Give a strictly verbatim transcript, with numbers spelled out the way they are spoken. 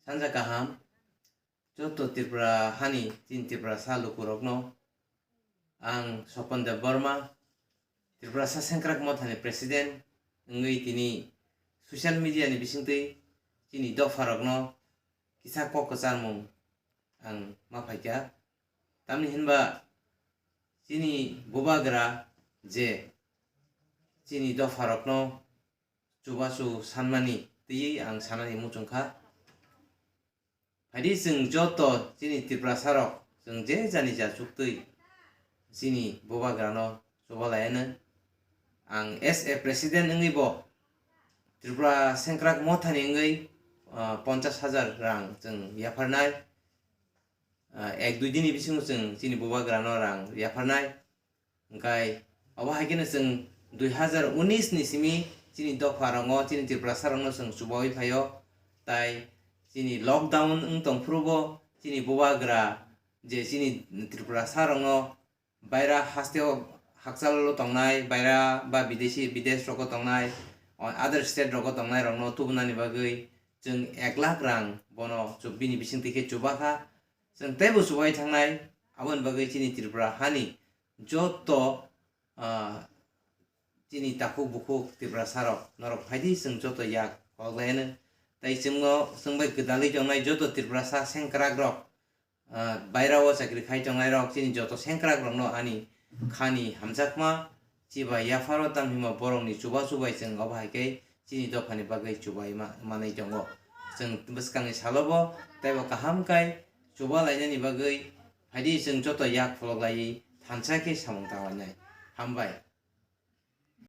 Sanja kaham, joto Tripura hani chini Tripurasa lukurokno ang Sopon Debbarma, Tripurasa Sengkrak Mothani president wngwi tini social media ni bisingtwi chini dopharokno kisa kok kwcharmung ang ma phaikha. Tamni hinba chini bubagra je chini dopharokno chubachu sanmani twiwi ang sanani muchungkha. Phaidi chwng joto chini Tiprasarok chwng je jani ja chuktwi chini bubagrano chubalaiano. Ang as a president wngwi bo Tripura Sengkrak Mothani wngwi, ah, ponchas hajar rang chwng yapharnai. Ah, ek dui dini bisingo chwng chini bubagrano rang yapharnai. Hwnkhe obo hai kheno chwng dui hazar unis ni simi chini dopha rokno, chini Tiprasa rokno chwng chubaui phaio. Tai chini lockdown wng tong phuru bo chini bubagra je chini Tiprasa rokno baira hasteo hakchalo tongnai, baira ba bidesi, bidesh rogo tongnai, o other state rogo tongnai rokno tubunani bagwi chwng ek lakh rang bono chu-, bini bisingtwi khe chubakha. Chwng teibo chubai thangnai, aboni bagwi chini Tripura hani joto, ah, chini takhuk bukhuk Tiprasarok norok phaidi chwng joto yak kholok laino. Tai chwngno chwng bai gwdalwi tongnai joto Tiprasa sengkrakrok, ah, bairao chakri khai tongnairok chini joto sengkrakrokno ani khani hamjakma chiba yapharo, tamhima borokni chubachu bai chwng obo hai khe chini dophani bagwi chubai ma-, manwi tongo. Chwng bwskangni salobo teibo kaham khai chuba lainani bagwi phaidi chwng joto yak pholok laiwi thansa khe samung tanglainai. Hambai.